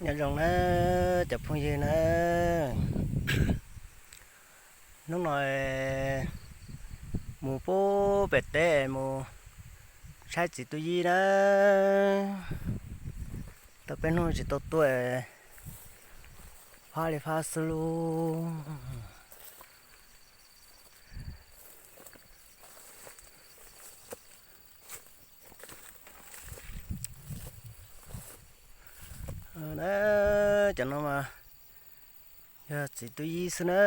Nyob zoo na cov phooj ywg na, hnub no mus pub pem teb mus saib txiv tub yib na. Tau peb hnub tsis tau tuaj, fab li fab xwb lauj. Cov no mas yog txiv tub yib xwb na.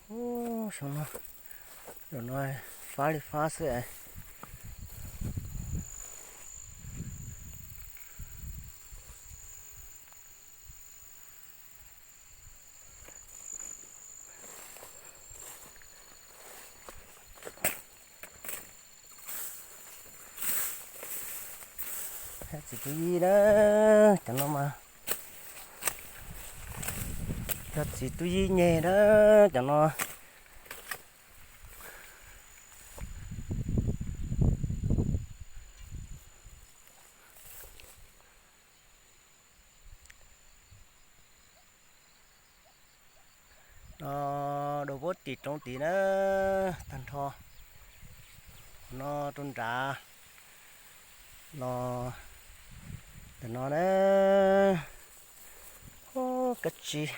Ub, xyoo no, zaum no fab li fab xwb. Txiv tub yib na, cov no mas yog txiv tub yib nyeg na, cov no. No, dua puab tim roob tid na, tag nrho. Qhov no rau nrad los ntawm no na. Ub, kab tsib.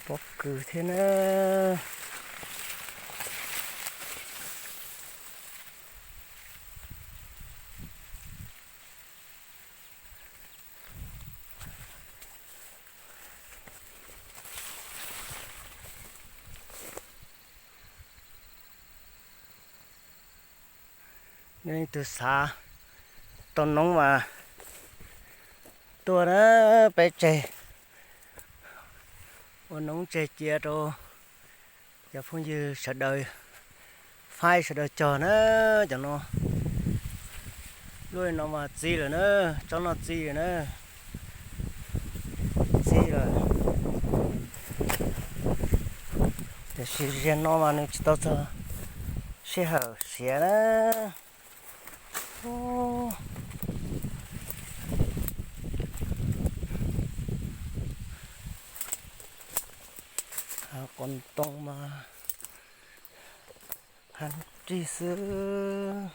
Pob kws thiab na. Yog leej twg xav tau noob mas tuaj na, peb tseg ua noob tseg cia rau cov phooj ywg sawv daws faib sawv daws cog na. Cov no lub no mas txi lawm na, tsob no txi lawm na, txi lawm. Tiam sis ziag no mas nws tsis tau txog sij hawm siav na. Hav qos ntoo mas hav rig xwb.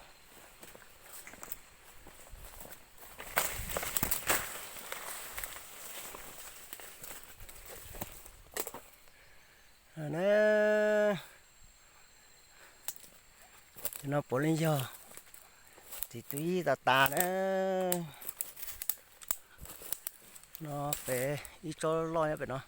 Cov no puav leej yog txiv tub yib tas tas na. No pem ib tsob loj nyob pem no.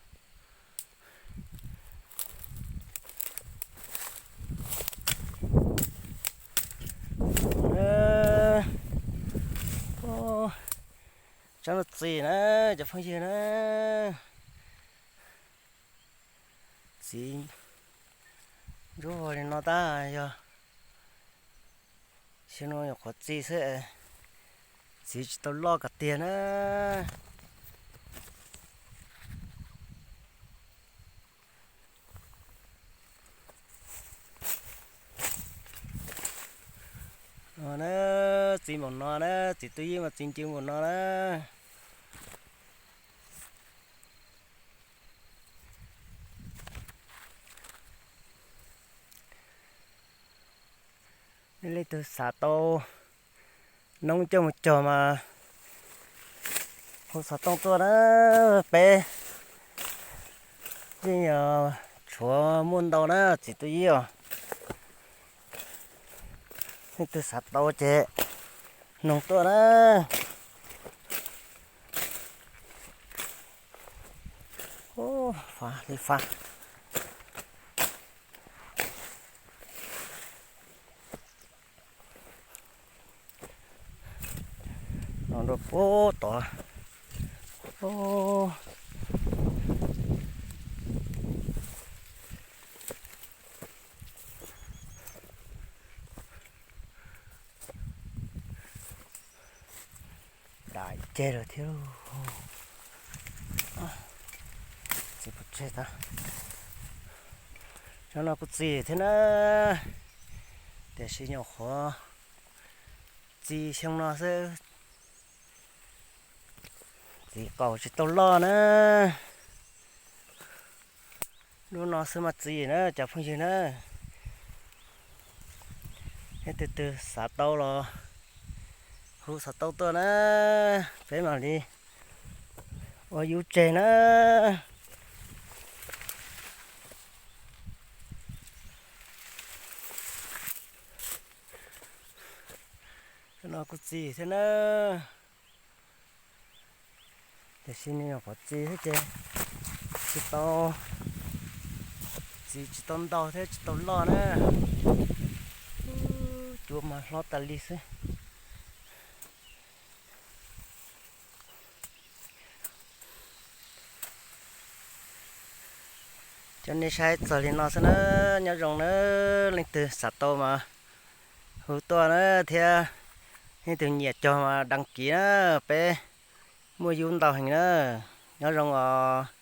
Tsob no txi na, cov phooj ywg na. Txiv ntsuab vog li no tab yog xyoo no nyuam qhuav txi xwb, txiv tsis tau loj kom tiag na. No na, txi npaum no na, txiv tub yib mas txi ncw npaum no na. Nej leej twg xav tau noob coj mus cog mas hu xov tooj tuaj na. Peb yeej yog tshuav muaj ntau na txiv tub yib os. Leej twg xav tau ces noog tuaj na. Ub, fab li fab. No rau puag tod. Ceg lawm thiab. Txiv pov tseg tag. Cov no kuj txiv thiab na, tiam sis nyuam qhuav txiv xyoo no xwb, txiv qaum tsis tau loj na. Lub no xwb mas txiv na cov phooj ywg na. Leej twg twg xav tau los hu xov tooj tuaj na, peb mam li ua yub tseg na. Cov no kuj txiv thiab na, tiam sis nws nyuam qhuav txiv xwb ces tsis tau, txiv tsis tau ntau thiab tsis tau loj na. Cuav mas hlob tas li xwb. Cov nej saib txog li no xwb na, nyob zoo na, leej twg xav tau mas hu tuaj na, thiab leej twg nyiam cog mas đăng ký na, peb muaj yub ntau heev na, nyob zoo os.